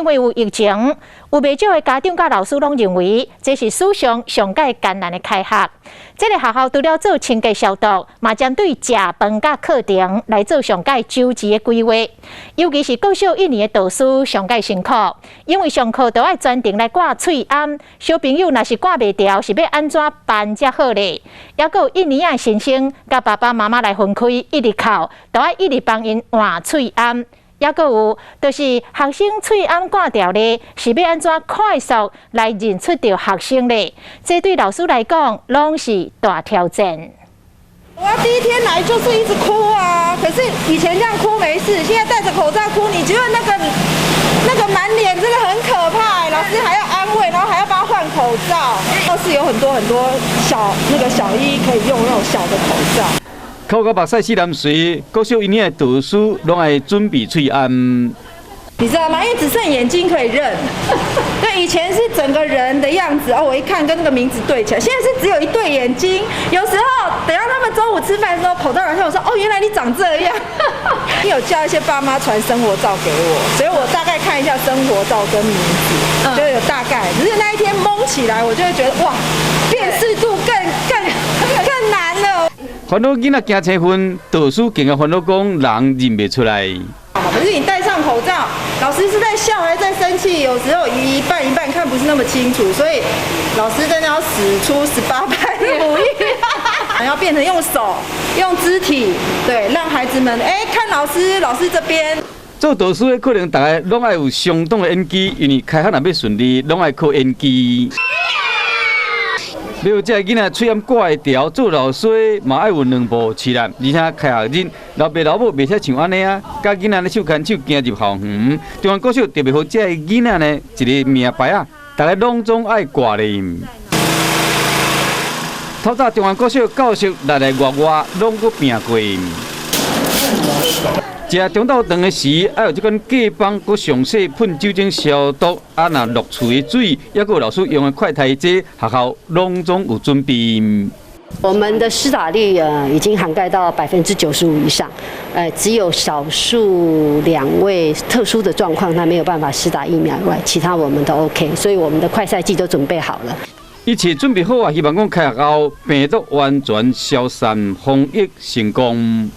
為有疫情，有袂少的家長佮老師攏認為，這是史上上蓋艱難的開學。這个學校除了做清潔消毒，嘛針對食飯佮課程來做上蓋周全的規劃。尤其是國小一年的導師上蓋辛苦，因為上課都愛專程來掛喙罨，小朋友若是掛袂牢，是欲按怎辦才好咧？猶閣有一年仔新生，佮爸爸媽媽來分開，一直哭，都愛一直幫𪜶換喙罨。猶閣有，就是學生喙罨掛牢咧，是欲按怎快速來認出著學生咧？這對老師來講，攏是大挑戰。我第一天來就是一直哭啊，可是以前這樣哭沒事，現在戴着口罩哭，你覺得那個滿臉真的很可怕，老師還要安慰，然後還要幫他換口罩。倒是有很多很多小那個小一可以用那種小的口罩。哭到目屎四湳水，國小一年的導師攏愛準備喙罨。你知道嗎？因為只剩眼睛可以認。對，以前是整個人的樣子哦，我一看跟那個名字對起來。現在是只有一對眼睛。有時候等到他們中午吃飯的時候，口罩拿下，我說哦，原來你長這樣。你有叫一些爸媽傳生活照給我，所以我大概看一下生活照跟名字，就有大概。只是那一天蒙起來，我就會覺得哇，辨識度更難了。煩惱囡仔驚青昏，導師更加煩惱講人認袂出來。可是你戴上口罩，老師是在笑還是在生氣？有時候一半一半看不是那麼清楚，所以老師真的要使出18般武藝，還要變成用手、用肢體，對，讓孩子們哎看老師，老師這邊。做導師的可能逐个攏愛有相當的演技，因為開學若欲順利，攏愛靠演技。了，這个囡仔喙罨掛會牢，做老師嘛愛有兩步試力，而且開學日老爸老母袂使像按呢啊，佮囡仔咧手牽手行入校園。中原國小特別予這个囡仔呢一个名牌仔，逐个攏總愛掛咧。透早中原國小教室內內外外攏閣拚過。食中晝頓的時，愛有這款隔板，閣詳細噴酒精消毒。啊，若落喙的水，猶閣有老師用的快篩劑，學校攏總有準備。我們的施打率已經涵蓋到95%以上，只有少數兩位特殊的狀況，他沒有辦法施打疫苗以外，其他我們都 OK，所以我們的快篩劑都準備好了。一切準備好啊，希望講開學後病毒完全消散，防疫成功。